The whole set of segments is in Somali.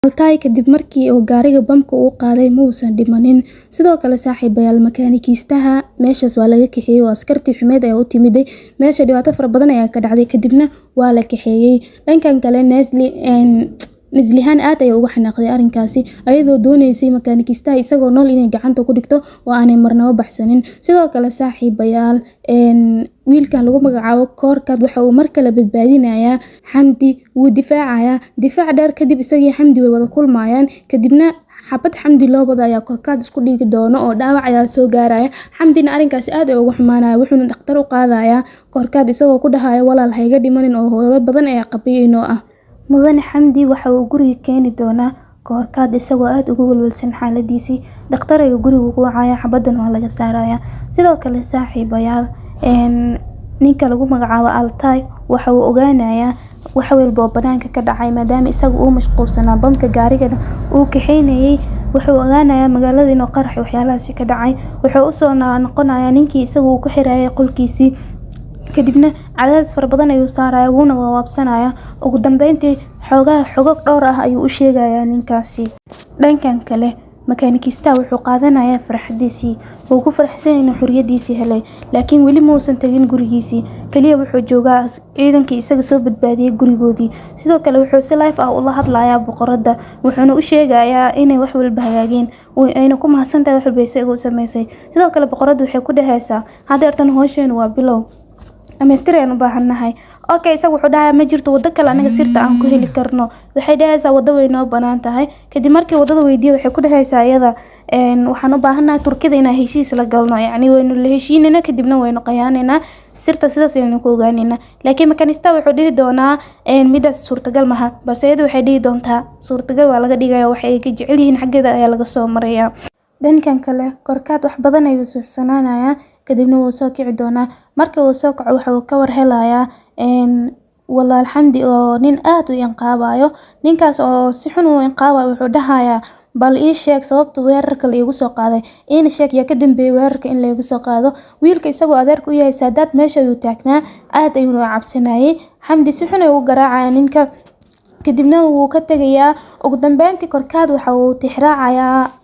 Altay kadib markii uu gaariga bamka uu qaaday ma uusan dhimanin. Sidoo kale, saaxiibayaal, makaanikiistaha meeshaas waa laga kaxeeyey oo askartii xumeed ayaa u timiday meesha. Dhibaato fara badan ayaa ka dhacday, kadibna waa la kaxeeyey. Dhankan kale, Nesli Neslihan aad ayay uga xanaaqday arrinkaasi, ayadoo dooneysay makaanikiistaha isagoo nool inay gacanta ku dhigto oo aanay marnaba baxsanin. Sidoo kale, saaxiibayaal, wiilkan lagu magacaabo Koorkad waxa uu mar kale badbaadinayaa Xamdi, wuu difaacayaa. Difaac dheer kadib, isagii Xamdi way wada kulmayaan. Kadibna xabad Xamdi loo wada ayaa Korkaad isku dhigi doono oo dhaawac ayaa soo gaaraya. Xamdina arrinkaasi aad ay uga xumaanaya, wuxuuna dhakhtar u qaadayaa Korkaad, isagoo ku dhahaya: "Walaal, hayga dhimanin oo howlo badan ayaa qabiyo inoo ah." Mudane Xamdi waxa uu guriga keeni doonaa Koorkaad isagoo aad uga walwalsan xaaladiisii. Dhakhtar ayuu guriga ugu wacaya, xabadan waa laga saaraya. Sidoo kale, saaxiibayaal, ninka lagu magacaabo Altay waxa uu ogaanayaa wax walba oo banaanka ka dhacay, maadaama isaga uu mashquulsanaa bamka gaarigana uu kaxeynayay. Wuxuu ogaanayaa magaalada inuu qarax waxyaalahaasi ka dhacay. Wuxuu usoo noqonayaa ninkii isaga uu ku xirayay qolkiisii, kadibna cadaadis fara badan ayuu saaraya, wuuna wawaabsanaya. Ugu dambeyntii, xoogaha xogog dhowr ah ayuu u sheegayaa ninkaasi. Dhankan kale, makaanikiistaha wuxuu qaadanayaa farxadiisii. Wuu ku faraxsan yahay inuu xorriyadiisii helay, laakiin weli muusan tagin gurigiisii. Kaliya wuxuu joogaa ciidankii isaga soo badbaadiyay gurigoodii. Sidoo kale, wuxuu si live ah ula hadlayaa boqoradda, wuxuuna u sheegayaa inay wax walba hagaageen, ayna ku mahadsantahay wax walba isaga u sameysay. Sidoo kale, boqoradda waxay ku dhahaysaa: "Hadeertan hawsheenu waa bilow, dhamaystir ayaan u baahannahay." Okay, isaga wuxuu dhahayaa: "Ma jirto waddo kale anaga sirta aan ku heli karno?" Waxay dhahaysaa: "Waddo way noo banaan tahay." Kadib markii waddada weydiiyay, waxay ku dhahaysaa iyada: "Waxaan u baahannahay Turkida inaan heshiis la galno, yacni waynu la heshiinaynaa, kadibna waynu qayaanaynaa sirta, sidaas ayaynu ku ogaanaynaa." Laakiin makanista wuxuu dhihi doonaa: "Midaas suurtagal maha." Balse iyada waxay dhihi doontaa: "Suurtagal waa laga dhigaya, waxa ay ka jecel yihiin xaggeeda ayaa laga soo marayaa." Dhankan kale, Korkaad wax badan ayuu suuxsanaanayaa, kadibna wuu soo kici doonaa. Marka uu soo kaco, waxa uu ka war helayaa walaal Xamdi oo nin aad u inqaabayo. Ninkaas oo si xun u inqaabayo wuxuu dhahayaa: "Bal ii sheeg sababta weerarka la iigu soo qaaday, iina sheeg yaa ka dambeeyay weerarka in la igu soo qaado." Wiilka isagoo adeerka u yahay Saadaad meesha ayuu taagnaa, aad ayuuna u cabsanayay. Xamdi si xun ayuu u garaacaya ninka, kadibna wuu ka tegayaa. Ugu dambeyntii, Korkaad waxa uu tixraacayaa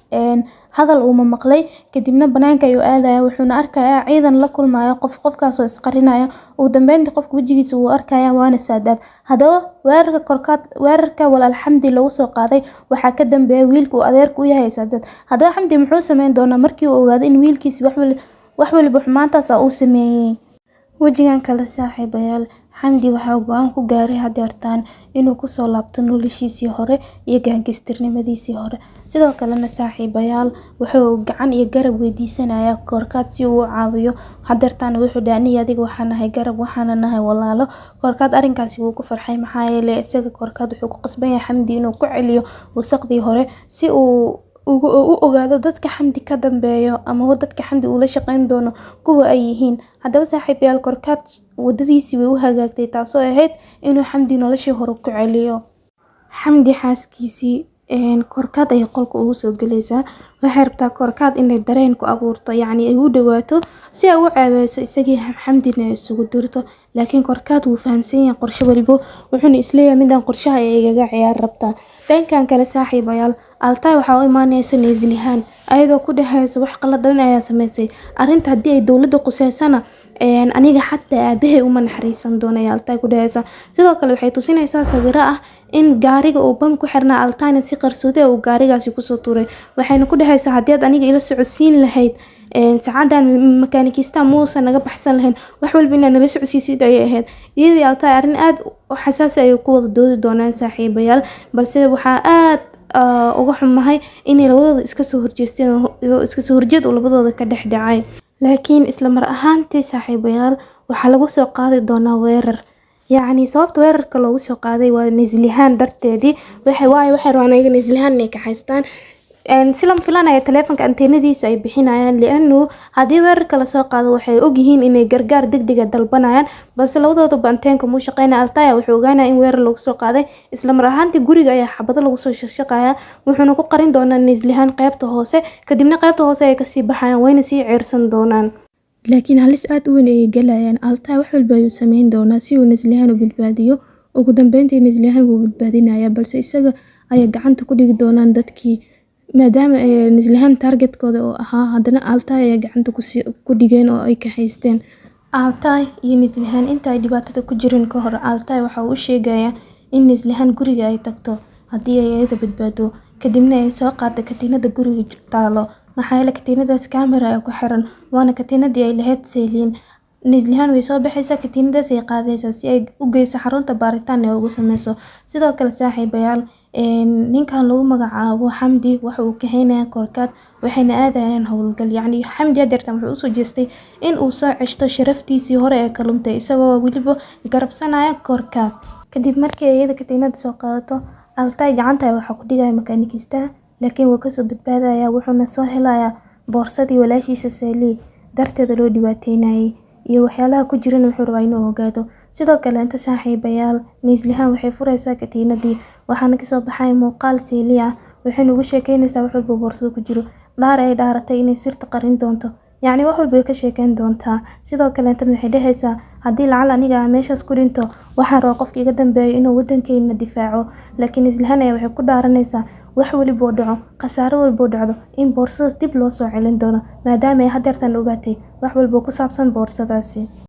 hadal uuma maqlay, kadibna banaanka ayuu aadaya, wuxuuna arkayaa ciidan la kulmayo qof, qofkaasoo isqarinaya. Ugu dambeyntii, qofka wejigiisa wuu arkaya, waana Saadaad. Haddaba weerarka Korkaad, weerarka walaal Xamdi lagu soo qaaday, waxaa ka dambeeya wiilka uu adeerka u yahay Saadaad. Haddaba Xamdi muxuu sameyn doonaa markii uu ogaado in wiilkiisi wax waliba xumaantaas uu sameeyey? Wejigan kale, saaxiibayaal, Xamdi waxa uu go'aan ku gaaray hadeertaan inuu kusoo laabto noloshiisii hore iyo gaangistarnimadiisii hore. Sidoo kalena, saaxiibayaal, wuxuu gacan iyo garab weydiisanayaa Koorkaad si uu u caawiyo. Hadeertaan wuxuu dhahay: "Aniga adiga waxaan nahay garab, waxaana nahay walaalo." Koorkaad arrinkaasi wuu ku farxay, maxaa yeelay isaga Koorkaad wuxuu ku qasban yahay Xamdi inuu ku celiyo wasaqdii hore si uu u ogaado dadka Xamdi ka dambeeyo ama dadka Xamdi uu la shaqeyn doono kuwa ay yihiin. Haddaba, saaxiibayaal, Koorkaad wadadiisii way u hagaagtay, taasoo ahayd inuu Xamdi noloshii hore ku celiyo. Xamdi xaaskiisii Koorkaad ayay qolka ugu soo galaysaa. Waxay rabtaa Koorkaad inay dareen ku abuurto, yacni ay u dhawaato si ay u ceebeyso isagii Xamdina ay isugu dirto. Laakiin Koorkaad wuu fahamsan yahay qorshe walibo, wuxuuna isleeyahay midaan qorshaha ay igaga ciyaar rabtaa. Dhankan kale, saaxiibayaal, Altay waxaa u imaanaysa Neslihan, ayadoo ku dhahayso: "Wax qaladan ayaa sameysay. Arrinta haddii ay dowladda quseysana, aniga xataa aabahay uma naxariisan doono," ayaa Altay ku dhahaysa. Sidoo kale, waxay tusinaysaa sawiro ah in gaariga uu bam ku xirnaa, Altayna si qarsoodi ah uu gaarigaasi kusoo tuuray. Waxayna ku dhahaysaa: "Haddii aad aniga ila socodsiin lahayd saacadan, makaanikista muusan naga baxsan lahayn. Wax walba inaad nala socodsiisid ayay ahayd." Iyadii Altay arrin aad u xasaasi ayay ku wada doodi doonaan, saaxiibayaal, balse waxaa aad uga xumahay inay labadooda iska soo horjeesteen oo iska soo horjeed uu labadooda ka dhex dhacay. Laakiin isla mar ahaantii, saaxiibayaal, waxaa lagu soo qaadi doonaa weerar. Yacni sababta weerarka loogu soo qaaday waa Neslihan darteedii. Waxay waayo waxay rabaan ayaga Neslihan inay kaxaystaan. Si lama filaan aya taleefanka anteenadiisa ay bixinayaan, lianu haddii weerarka lasoo qaado waxay ogyihiin inay gargaar degdeg ah dalbanayaan. Balse labadoodaba anteenka muu shaqeynaya. Altaya wuxuu ogaanaya in weerar lagu soo qaaday. Isla mar ahaantii, guriga ayaa xabado lagu soo shaqshaqaya. Wuxuuna ku qarin doonaa Neslihan qaybta hoose, kadibna qaybta hoose ay kasii baxayaan, wayna sii ceersan doonaan. Laakiin halis aad u weyn ayay galayaan. Altay wax walba ayuu sameyn doonaa si uu Neslihan u badbaadiyo. Ugu dambeyntii, Neslihan wuu badbaadinayaa, balse isaga ayay gacanta ku dhigi doonaan dadkii, maadaama Neslihan targetkooda oo ahaa, haddana Altay ayay gacanta ku dhigeen oo ay ka haysteen. Altay iyo Neslihan inta ay dhibaatada ku jirin ka hor, Altay waxa uu u sheegayaa in Neslihan guriga ay tagto haddii ay iyada badbaado, kadibna ay soo qaado katiinada guriga taalo, maxaa yeelay katiinadaas camera ayaa ku xiran, waana katiinadii ay lahayd Selin. Neslihan way soo baxaysaa, katiinadaas ay qaadaysaa si ay u geyso xarunta baaritaan ee ugu sameyso. Sidoo kale saaxiibayaal, ninkan lagu magacaabo Xamdi waxa uu kaxeynayaa Korkaad, waxayna aadayaan howlgal. Yacni Xamdi hadeertan wuxuu usoo jeestay in uu soo ceshto sharaftiisii hore ee ka luntay, isagoo weliba garabsanaya Korkaad. Kadib markii ay iyada katiinada soo qaadato, Altay gacanta waxaa ku dhigaya makaanikiistaha, laakiin wuu kasoo badbaadayaa, wuxuuna soo helayaa boorsadii walaashiisa Sally darteeda loo dhibaateynayay iyo waxyaalaha ku jiran wuxuu rabaa inuu ogaado. Sidoo kale inta saaxiibayaal, Neslihan waxay furaysaa katiinadii, waxaana kasoo baxaya muuqaal Sally ah, waxayna ugu sheekeynaysaa wax walba boorsada ku jiro, dhaar ay dhaaratay inay sirta qarin doonto, yacni wax walba way ka sheekeyn doontaa. Sidoo kaleetana waxay dhahaysaa haddii lacal aniga aan meeshaas ku dhinto, waxaan rabaa qofka iga dambeeyo inuu wadankeena difaaco. Laakiin Neslihan ayaa waxay ku dhaaranaysaa wax waliba oo dhaco, khasaaro walba oo dhacdo, in boorsadaas dib loo soo celin doono, maadaama ay hadeertan ogaatay wax walba oo ku saabsan boorsadaasi.